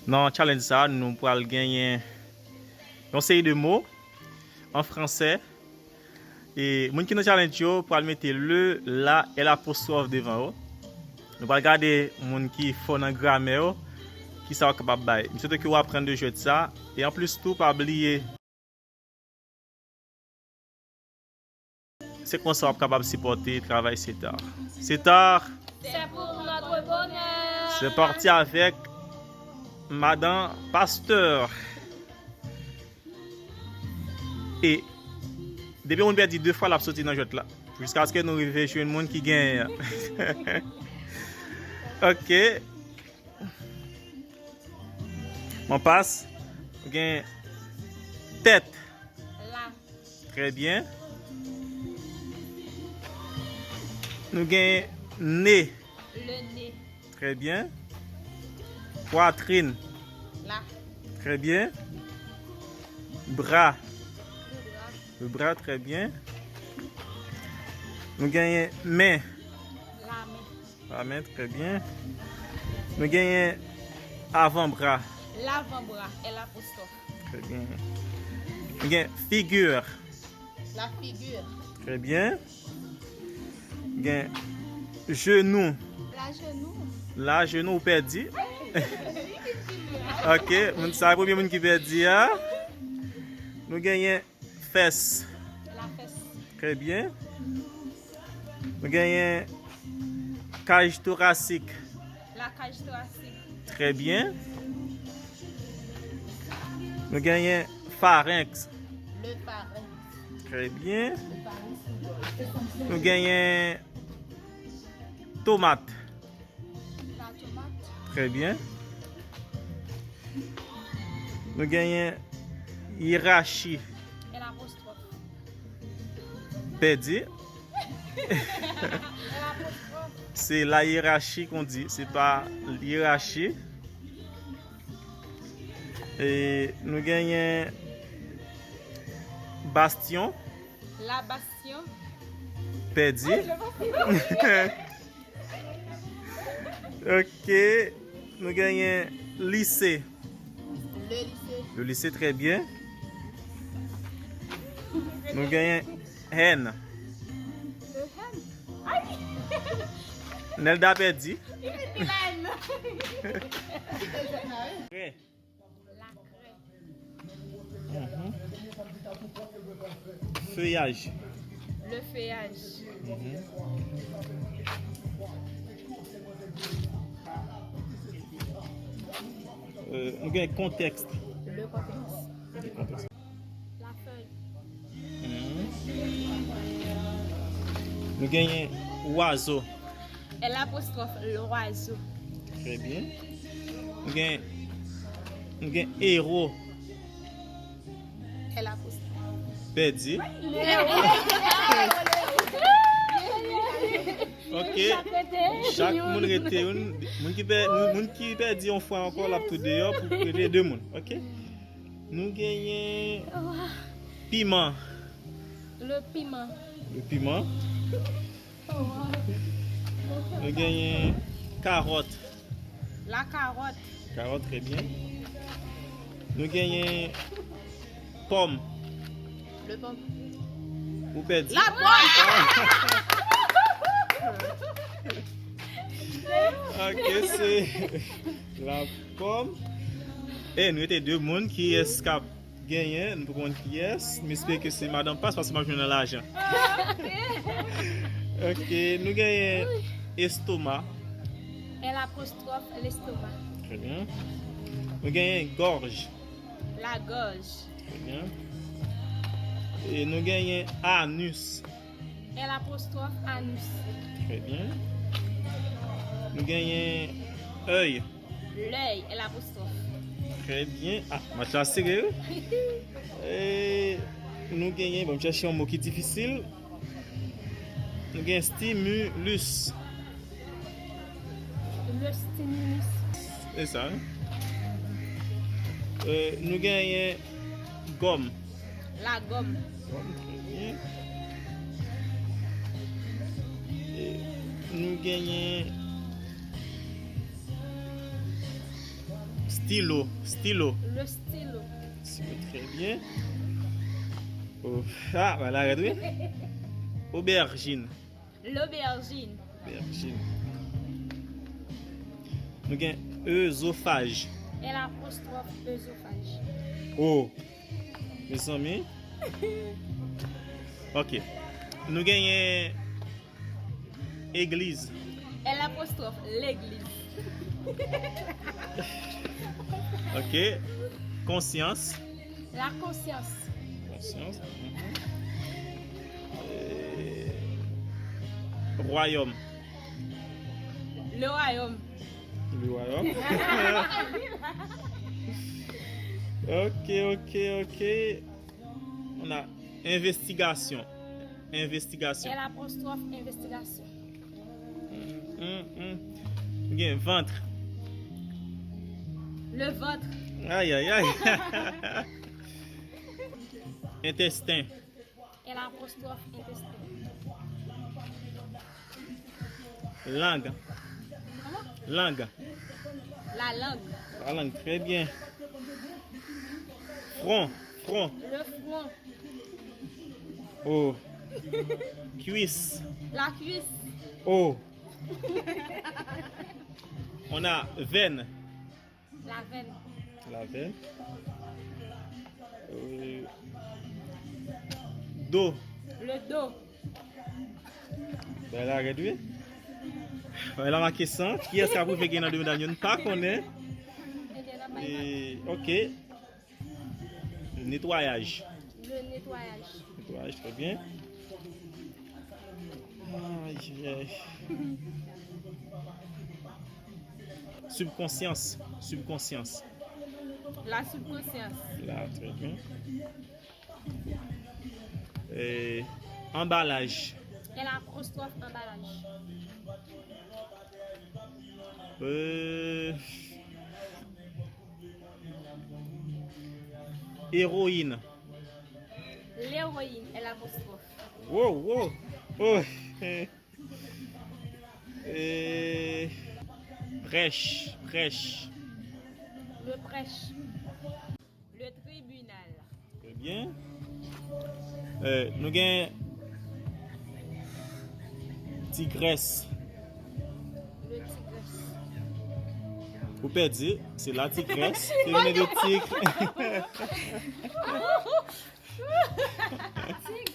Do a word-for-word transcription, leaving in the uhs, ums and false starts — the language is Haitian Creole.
Nan challenge sa, nou pral genyen yon seri de mo an fransè. E moun ki nan challenge yo pral mete le, la, L apostwòf devan yo. Nou pral gade moun ki fò nan gramè yo, ki sa yo kapab bay. M swete ke w aprann de jwèt sa. E anplis tou, pa bliye, se konsa w ap kapab sipòte travay Setar. Setar, C'est pour notre bonheur. Se pati avèk madan pastè. E depi yon moun pèdi de fwa, l ap soti nan jwèt la. Jiskaske nou rive jwenn moun ki genyen an. Ok. Mwen pas. Nou gen tèt. La. Trè byen. Nou gen ne. Le nez. Trè byen. Pwatrin. La. Trè byen. Bra. Le bras. Le bra, trè byen. Nou genyen men. La main. La men, trè byen. Nou genyen avanbra. L'avant-bras. L apostwòf. Trè byen. Nou gen figi. La figure. Trè byen. Gen jenou. La genou. La jenou ou pèdi. Ok, moun sa premye moun ki pèdi a. Nou genyen fès. La fesse. Trè byen. Nou genyen kaj torasik. La cage thoracique. Trè byen. Nou genyen farenks. Le pharynx. Trè byen. Nou genyen tomat. La tomate. Trè byen. Nou genyen yerachi. L apostwòf. Pèdi. L apostwòf. Se la yerachi kon di, se pa yerachi. E nou genyen bastyon. La bastion. Pèdi. Ok. Nou genyen lise. Le lycée. Le lise, trè byen. Nou genyen hèn. Le hèn. Ay! Nelda pèdi. Li la hèn. Krè. La craie. Mhm. Feyaj. Le feuillage. Mhm. Euh, nou gen kontèks. Le contexte. Le contexte. La feuille. Mhm. Nou genyen wazo. L apostwòf, l'oiseau. Trè byen. Nou gen, nou gen ewo. L apostwòf. Pèdi. Ok. Chak moun rete youn. Moun ki pè, moun, moun ki pèdi yon fwa ankò, l ap tou deyò pou rete de moun. Ok. Nou genyen piman. Le piment. Le piman. Nou genyen kawòt. La carotte. Kawòt, trè byen. Nou genyen pòm. Le pomme. Ou pèdi. La pomme. Ok, se la pòm. E nou rete de moun, kiyès k ap genyen, nou poko konn kiyès. M espere ke se madan Pas, paske m ap jwenn nan lajan. Ok, nou genyen estoma. L apostwòf, l'estomac. Trè byen. Nou genyen gòj. La gorge. Trè byen. E nou genyen anus. L apostwòf, anus. Trè byen. Nou genyen èy. L'œil. L apostwòf. Trè byen. Ah, match la sere, wi. E nou genyen, bon, m chèche yon mo ki difisil. Nou gen stimulus. Le stimulus. Se sa, wi. E nou genyen gòm. La gomme. Gòm, trè byen. E nou genyen Stylo, stylo. Le stylo. Stylo, trè byen. Oh, ah, bagay la rèd, wi. Aubergine. L'aubergine. Aubergine. Nou gen œsophage. L apostwòf œsophage. Oh, mezanmi. Ok. Nou genyen egliz. L apostwòf, legliz. Ok. Konsyans. La conscience. Konsyans. Mhm. Eh, royaume. Le royaume. Le royaume. Ok, ok, ok. On a investigation. Investigation. L apostwòf, investigation. Mm, mm. Gen ventre. Le ventre. Aïe, aïe, aïe. Intestin. L apostwòf, intestin. Langue. Comment? Langue. La langue. La langue, très bien. Front, front. Le front. Oh. Cuisse. La cuisse. Oh. On a veine. La veine. La veine. Euh, dos. Le dos. Bagay la rèd, wi. Bagay la make san. Kiyès k ap rive gen nan de medam yo? M pa konnen. E, ok. Netwayaj. Le nettoyage. Netwayaj, trè byen. Ay, ay. Sibkonsyans, sibkonsyans. La subconscience. La, trè byen. E, anbalaj. L apostwòf, anbalaj. E, ewoyin. L'héroïne, L apostwòf. Wow, wow. Oh. E, prèch, prèch. Le prêche. Le tribunal. Trè byen. E, nou gen tigrès. Le tigrès. Ou pèdi, se la tigrès. Se le nez de tigre. Tig.